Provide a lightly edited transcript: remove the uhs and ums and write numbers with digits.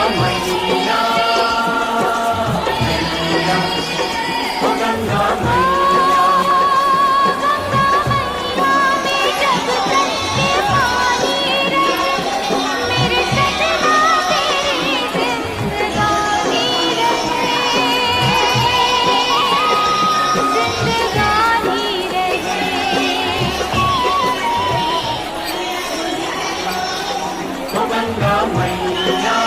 मैया, मैया, ओ गंगा मैया। गंगा मैया में जब तक के पानी रहे, मेरे सजना तेरी जिंदगानी रहे, जिंदगानी रहे। ओ गंगा मैया।